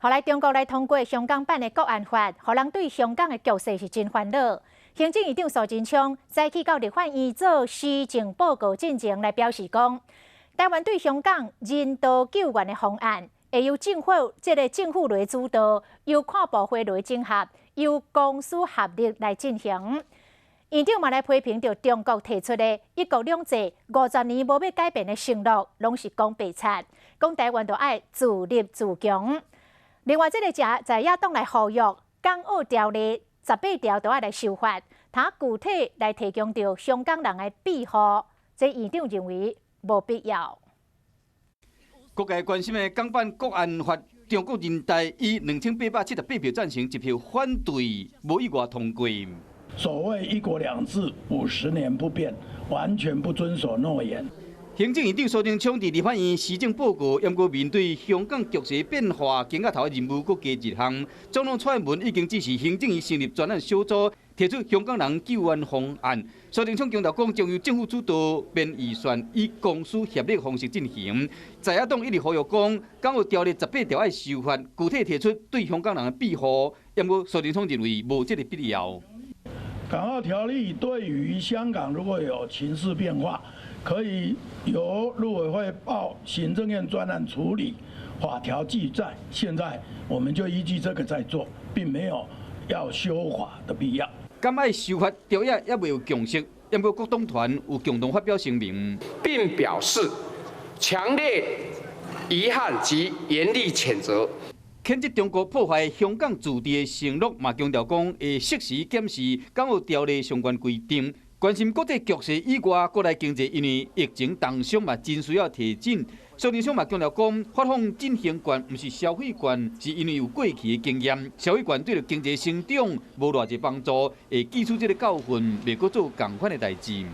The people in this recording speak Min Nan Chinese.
後來中國來通過香港版的國安法，予人對香港的局勢是真煩惱。行政院長蘇貞昌早起到立法院做施政報告進前來表示講，台灣對香港人道救援的方案，會由政府這个政府來主導，由跨部會來整合，由公私合力來進行。院長嘛來批評著中國提出的一國兩制50年無欲改變的承諾，攏是講白賊，講台灣著愛自立自強。另外，這个在野黨來呼籲港澳條例18條都愛來修法，通具體來提供著香港人的庇護，這院長認為無必要。各界關心的港版國安法，中國人大以2878票贊成，一票反對，無意外通過。所謂一國兩制50年不變，完全不遵守諾言。行政院長蘇貞昌佇立法院施政報告，毋過面對香港局勢變化，肩胛頭的任務閣加一項。總統蔡英文已經指示行政院成立專案小組，提出香港人救援方案。蘇貞昌強調講，將由政府主導編預算，以公私協力方式進行。在野黨一直呼籲講，港澳條例十八條愛修法，具體提出對香港人的庇護。毋過蘇貞昌認為無這个必要。港澳條例對於香港如果有情勢變化，可以由陸委會報行政院專案處理，法條俱在。現在我們就依據這個在做，並沒有要修法的必要。敢愛修法條約猶未有共識，毋過各黨團有共同發表聲明，並表示強烈遺憾及嚴厲譴責。譴責中國破壞香港自治的承諾，嘛強調講會適時檢視港澳條例相關規定。關心國際局勢以外，國內經濟因為疫情重傷嘛，真需要提振。蘇貞昌嘛強調講，發放振興券毋是消費券，是因為有過去的經驗，消費券對著經濟成長無偌濟幫助，會記取這个教訓，袂閣做仝款的代誌。